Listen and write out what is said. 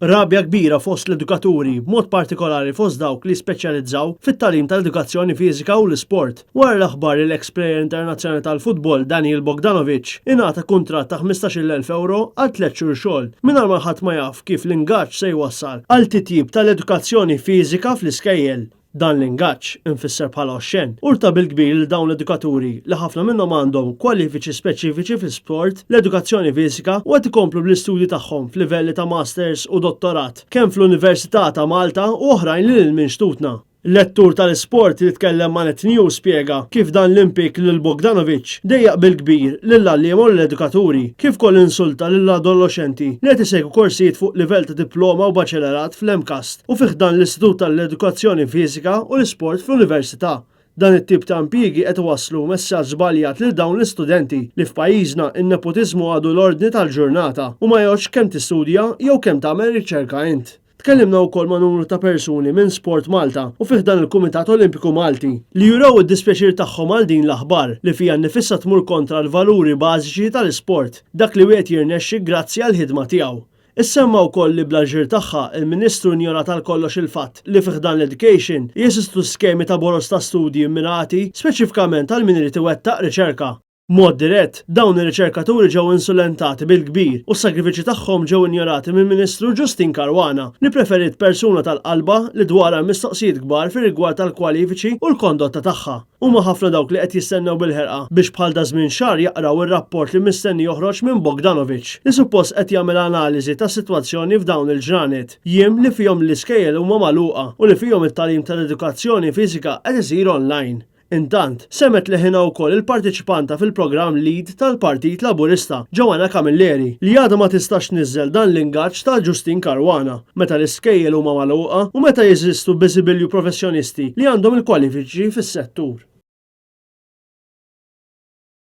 Rabja kbira fost l-edukaturi, b'mod partikolari fost dawk li jispeċjalizzaw fit-tagħlim tal-edukazzjoni fiżika u l-isport, wara l-aħbar li l-eks plejer internazzjonali tal-futbol Daniel Bogdanovic ingħata kuntratt ta' 15,000 ewro għal tlett xhur xogħol, mingħajr ma ħadd ma jaf kif l-ingaġġ se jwassal għal titjib tal-edukazzjoni fiżika fl-iskejjel. Dan l-ingaġġ, imfisser bħala oxxen, urta bil-kbir lil dawn l-edukaturi li ħafna minnhom għandhom kwalifiċi speċifiċi fl-isport, l-edukazzjoni fiżika u qed ikomplu bl-istudji tagħhom f'livelli ta' masters u dottorat, kemm fl-Università ta' Malta u oħrajn lil hinn minn xtutna. Lettur tal-isport li tkellem ma' Net News spjega kif dan l-impjieg lil Bogdanovic dejjaq bil-kbir lill-għalliema u lill-edukaturi, kif ukoll insulta lill-adolloxenti li qed isegwu korsijiet fuq livell ta' diploma u baċelerat fl-MCAST. U fi ħdan l-Istitut tal-Edukazzjoni Fiżika u l-Isport fl-Università. Dan it-tip ta' impjiegi qed iwasslu messaġġ żbaljat lil dawn l-istudenti li f'pajjiżna n-nepotiżmu għadu l-ordni tal-ġurnata u ma jgħoddx kemm tistudja jew kemm tagħmel riċerka int. Tkellimna wkoll ma' numru ta' persuni minn Sport Malta u fi ħdan il-Kumitat Olimpiku Malti li jurew id-dispjaċir tagħhom għal din l-aħbar li fiha nnifisha tmur kontra l-valuri bażiċi tal-isport, dak li wieħed jirnexxi grazzi għall-ħidma tiegħu. Issemma wkoll li bl-aġir tagħha, il-Ministru injorat għal kollox il-fatt li fi ħdan l-Education jeżistu skemi ta' boroż ta' studji mmirati speċifikament għal min irid iwettaq riċerka. B'mod dirett, dawn ir-riċerkaturi ġew insulentati bil-kbir u s-sagrifiċċji tagħhom ġew injorati mill-Ministru Justyne Caruana li preferiet persuna tal-qalba li dwarha hemm mistoqsijiet kbar fir-rigward tal-kwalifiċi u l-kondotta tagħha. Huma ħafna dawk li qed jistennew bil-ħerqa biex bħal daż-żmien xahar jaqraw ir-rapport li mistenni joħroġ minn Bogdanovic, li suppost qed jagħmel analiżi tas-sitwazzjoni f'dawn il-ġranet, jiem li fihom l-iskejjel huma magħluqa u li fihom it-tagħlim tal-edukazzjoni fiżika qed isir online. Intant, semgħet leħinha wkoll il-parteċipanta fil-programm Lead tal-Partit Laburista, Joanna Camilleri, li għadha ma tistax tniżżel dan l-ingaġġ ta' Justyne Caruana. Meta l-iskejjel huma magħluqa u meta jeżistu biżibilju professjonisti li għandhom il-kwalifiċi fis-settur.